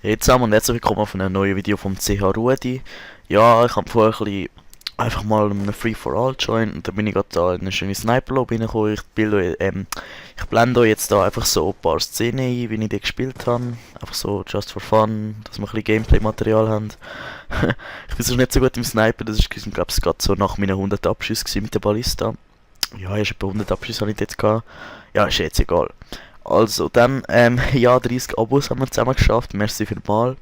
Hey zusammen und herzlich willkommen auf einem neuen Video vom CH Rudi. Ja, ich habe vorher ein bisschen einfach mal in einem Free-for-All joint und dann bin ich gerade da in eine schöne Sniper-Lobby reingekommen. Ich blende euch jetzt da einfach so ein paar Szenen ein, wie ich die gespielt habe. Einfach so just for fun, dass wir ein bisschen Gameplay-Material haben. Ich bin sonst nicht so gut im Sniper, das ist glaube ich gerade so nach meinen 100 Abschüssen mit der Ballista. Ja, erst etwa 100 Abschüsse habe ich jetzt gehabt. Ja, ist jetzt egal. Also, dann, ja, 30 Abos haben wir zusammen geschafft. Merci vielmals.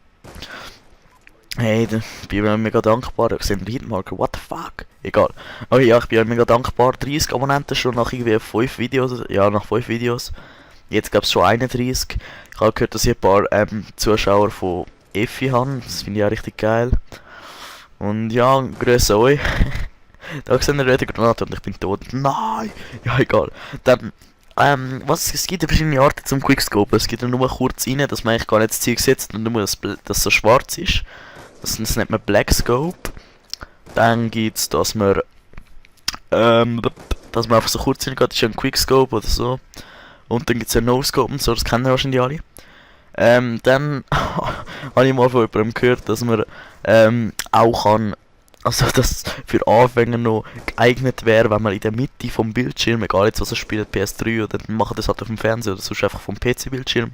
Hey, da bin ich mir mega dankbar. Ich sehe den Hitmarker, what the fuck? Egal. Okay, ja, ich bin euch mega dankbar. 30 Abonnenten schon nach irgendwie 5 Videos. Ja, nach 5 Videos. Jetzt gab es schon 31. Ich habe gehört, dass ich ein paar Zuschauer von Effi habe. Das finde ich auch richtig geil. Und ja, grüße euch. Da seht ihr eine Granate und ich bin tot. Nein! Ja, egal. Dann, es gibt ja verschiedene Arten zum Quickscopen. Es geht ja nur kurz rein, dass man eigentlich gar nicht das Ziel setzt und nur, dass so schwarz ist. Das nennt man Black Scope. Dann gibt es, dass man einfach so kurz reingeht, das ist ja ein Quickscope oder so. Und dann gibt es ja No-Scope und so, das kennen wahrscheinlich alle. Dann habe ich mal von jemandem gehört, dass man auch kann, also dass für Anfänger noch geeignet wäre, wenn man in der Mitte vom Bildschirm, egal jetzt was er spielt, PS3 oder dann machen das halt auf dem Fernseher oder sonst einfach vom PC-Bildschirm,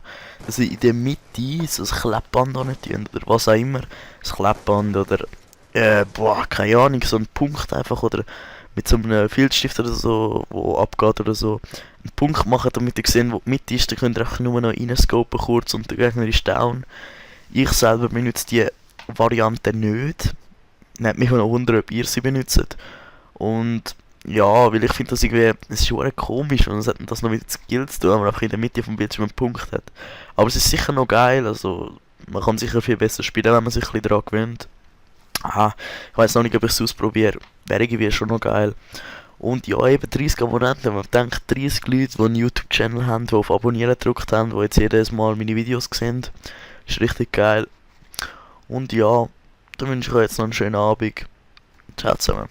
dass sie in der Mitte so ein Kleppband tun oder was auch immer, ein Kleppband oder keine Ahnung, so ein Punkt einfach oder mit so einem Filzstift oder so, wo abgeht oder so, einen Punkt machen, damit ihr seht, wo die Mitte ist, dann könnt ihr einfach nur noch reinscopen kurz und der Gegner ist down. Ich selber benutze die Variante nicht. Nicht mich noch wundern, ob ihr sie benutzt. Und ja, weil ich finde das irgendwie, es ist schon komisch, und es hat das noch mit Skills zu tun, wenn man einfach in der Mitte vom Bildschirm einen Punkt hat. Aber es ist sicher noch geil, also man kann sicher viel besser spielen, wenn man sich ein bisschen daran gewöhnt. Aha, ich weiß noch nicht, ob ich es ausprobiere. Wäre irgendwie schon noch geil. Und ja, eben 30 Abonnenten, wenn man denkt, 30 Leute, die einen YouTube-Channel haben, die auf Abonnieren gedrückt haben, die jetzt jedes Mal meine Videos sehen, ist richtig geil. Und ja, dann wünsche ich euch jetzt noch einen schönen Abend. Ciao zusammen.